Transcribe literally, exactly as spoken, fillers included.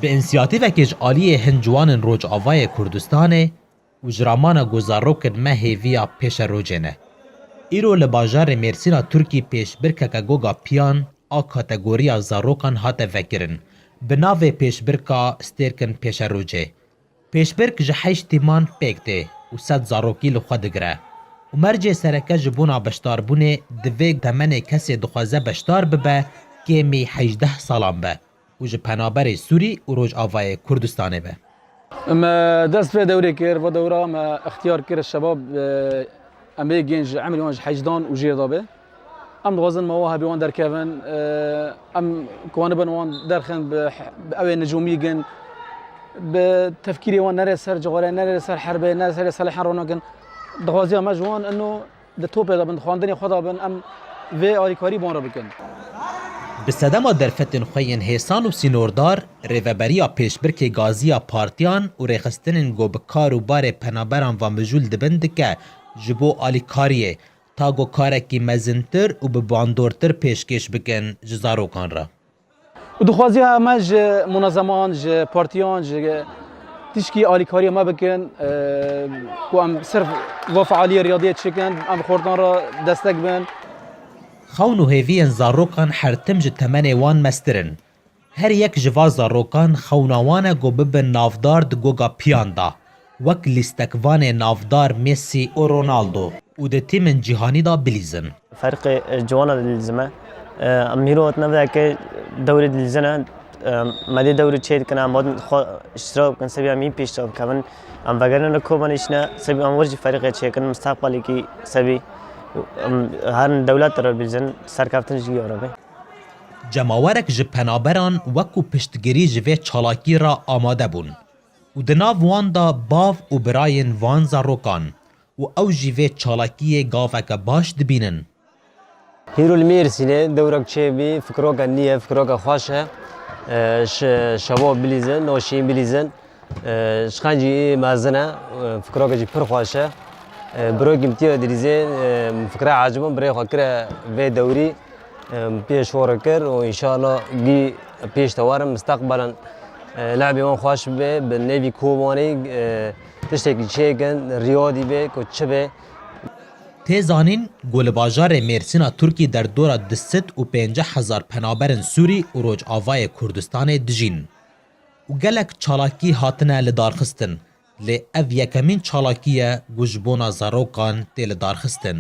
Bi însiyatîvekê ji aliyê hin ciwanên Rojavayê Kurdistanê û ji ramana ku zarokên me hêviya pêşerojê ne. Îro li bajarê Mêrsîna Tirkî pêşbirkeke Goga Piyan a kategoriya zarokan hate vekirin, bi navê Pêşbirka Stêrkên Pêşerojê. Pêşbirk ji heşt tîman pêk tê û sed zarokî li xwe digire û mercê sereke ji bona beşdarbûnê divê temenê kesê dixwaze beşdar bibe kêmî hejdeh salan be û ji penaberê Sûrî û Rojavayê Kurdistanê be. Me dest vê dewrê kir, va dewra me ixtiyar kir şebab, e, em ê gên ji emrê wan ji hejdan û jêr de be. Em dixwazin mewahibê wan derkevin, e, em ku wan bin wan derxin bi, bi ew ê nicûmî gin, bi tefkîrê wan nere ser cixare, nere ser herbê, nere ser selehan ronakin. Dixwaziya me ji wan ino di topê de bin, di xwendinê xwe de bin, em vê alîkarî bi wan re bikin. Bi sedema derfetên xwe yên hêsan û sînordar, rêveberiya pêşbirkê gaziya partiyan û rêxistinên ku bi kar û barê penaberan ve mijûl dibin dike ji bo alîkariyê, ta ku karekî mezintir û bi bandortir pêşkêş bikin ji zarokan re. Û dixwaziya me ji munezeman, ji partiyan, ji tişkî alîkariya me bikin, e, ku em sirf va fealiyê riyadiyê çêkin, em xortan re destek bin. Xewn û hêviyên zarokan her tim ji temenê wan mestir in. Her yek ji va zarokan xewna wan e ku bibin navdar di Goga Piyan de, wek lîstekvanê navdar Messi û Ronaldo û di tîmên cîhanî de bilîzin. Ferqê, e, ciwana dilîzime. E, em hîro hatine veke dewrê dilîzine. E, me dê dewrê çê dikine, em hatin xwe îştirak bikin, sebî em yî pêşiya bikevin. Em vegerine li Kobanê şine, sebî em wir jî ferîqê çêkin, mistaqbalekî sebî, em herin dewlet re bilîzin, serkeftin ji ya re be. Cemawerek ji penaberan wekû piştgirî ji vê çalakî re amade bûn û di nav wan de bav û birayên van zarokan û ew jî vê çalakiyê gaveke baş dibînin. Hîro li Mêrsînê dewrek çêbî, fikiroke nî ye, fikiroke xweş e. E, şe-, şebab bilîzin, noşîn bilîzin. E, ji qencî mezin e, e, fikiroke jî pir xweş e. E, birokî min tiye dilîzê, e, min fikra ecibin, birê xwe kire vê dewrî, e, min pêş xwe re kir û înşallah gî pêş te werin, mistaqbelen, e, lehbê wan xweş bibe, bi nêvî Kobanê, e, tiştekî çêkin, riyadî be, ku çi be. Tê zanîn, ku li bajarê Mêrsîna Tirkî derdora du sed û pêncî hezar penaberên Sûrî û Rojavayê Kurdistanê dijîn. û gelek çalakî hatine lidarxistin, lê ev yekemîn çalakî ye ku ji bona zarokan tê lidarxistin.